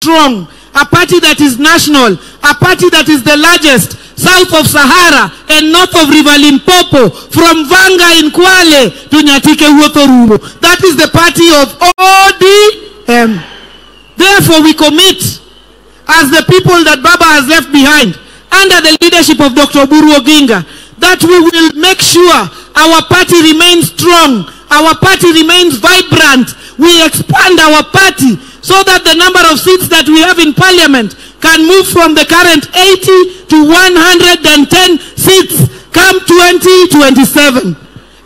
strong, a party that is national, a party that is the largest south of Sahara and north of River Limpopo, from Vanga in Kwale to Nyatike Wuothorumo. That is the party of ODM. Therefore, we commit as the people that Baba has left behind, under the leadership of Dr. Oburu Oginga, that we will make sure our party remains strong, our party remains vibrant. We expand our party so that the number of seats that we have in parliament can move from the current 80 to 110 seats come 2027.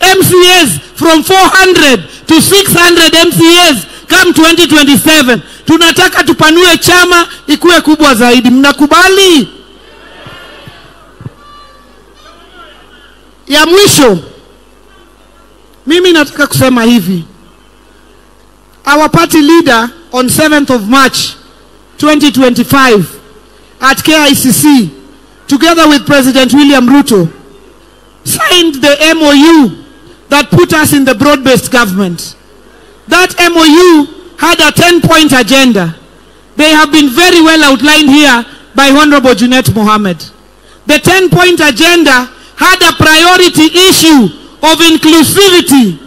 MCAs from 400 to 600 MCAs come 2027. Tunataka tupanue chama ikuwe kubwa zaidi. Mnakubali? Ya mwisho, mimi nataka kusema hivi. Our party leader on 7th of March 2025 at KICC, together with President William Ruto, signed the MOU that put us in the broad-based government. That MOU had a 10-point agenda. They have been very well outlined here by Honorable Junet Mohammed. The 10-point agenda had a priority issue of inclusivity.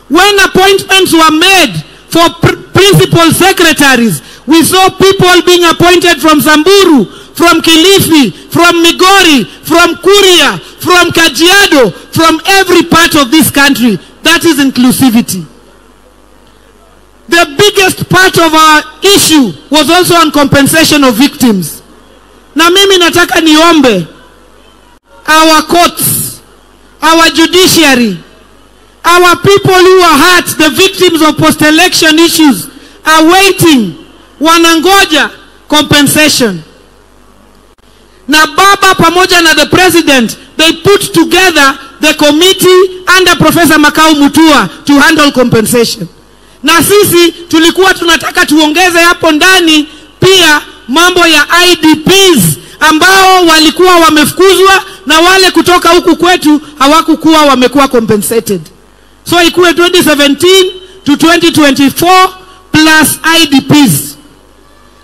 When appointments were made for principal secretaries, we saw people being appointed from Samburu, from Kilifi, from Migori, from Kuria, from Kajiado, from every part of this country. That is inclusivity. The biggest part of our issue was also on compensation of victims. Na mimi nataka niombe our courts, our judiciary, our people who are hurt, the victims of post-election issues, are waiting, wanangoja compensation. Na Baba pamoja na the president, they put together the committee under Professor Makau Mutua to handle compensation. Na sisi tulikuwa tunataka tuongeze hapo ndani pia mambo ya IDPs ambao walikuwa wamefukuzwa na wale kutoka huku kwetu hawakukuwa wamekuwa compensated. So ikuwe 2017 to 2024 plus IDPs.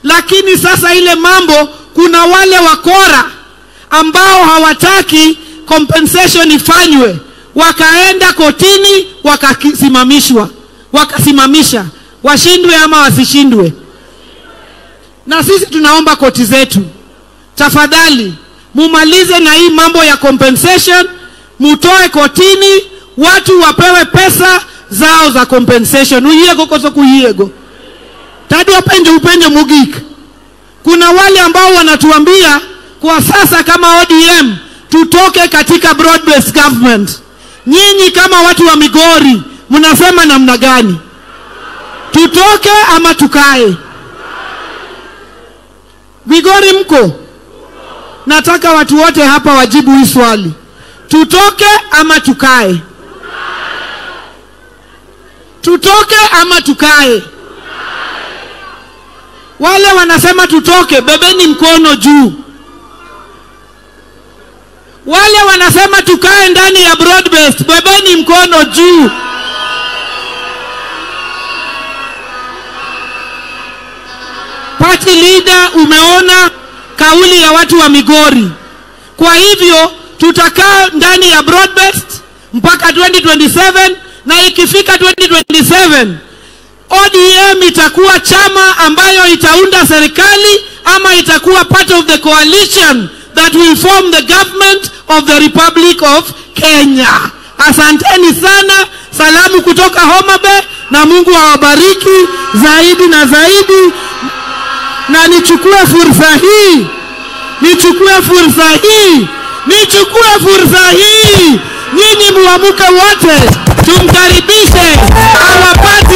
Lakini sasa ile mambo, kuna wale wakora ambao hawataki compensation ifanywe, wakaenda kotini, wakasimamishwa, wakasimamisha, washindwe ama wasishindwe. Na sisi tunaomba koti zetu, tafadhali mumalize na hii mambo ya compensation, mutoe kotini, watu wapewe pesa zao za compensation. Uyiego koso kuyiego. Tadu wapenje upenje mugik. Kuna wale ambao wanatuambia kwa sasa kama ODM tutoke katika broad-based government. Nyinyi kama watu wa Migori mnasema namna gani? Tutoke ama tukae? Migori mko? Nataka watu wote hapa wajibu hii swali. Tutoke ama tukae? Tutoke ama tukae? Wale wanasema tutoke, bebeni mkono juu. Wale wanasema tukae ndani ya broad-based, bebeni mkono juu. Party leader, umeona kauli ya watu wa Migori. Kwa hivyo tutakaa ndani ya broad-based mpaka 2027, na ikifika 2027 ODM itakuwa chama ambayo itaunda serikali ama itakuwa part of the coalition that will form the government of the Republic of Kenya. Asanteni sana, salamu kutoka Homa Bay, na Mungu awabariki zaidi na zaidi. Na nichukue fursa hii, nichukue fursa hii, nichukue fursa hii, nyinyi muamuke wote, tumkaribishe our party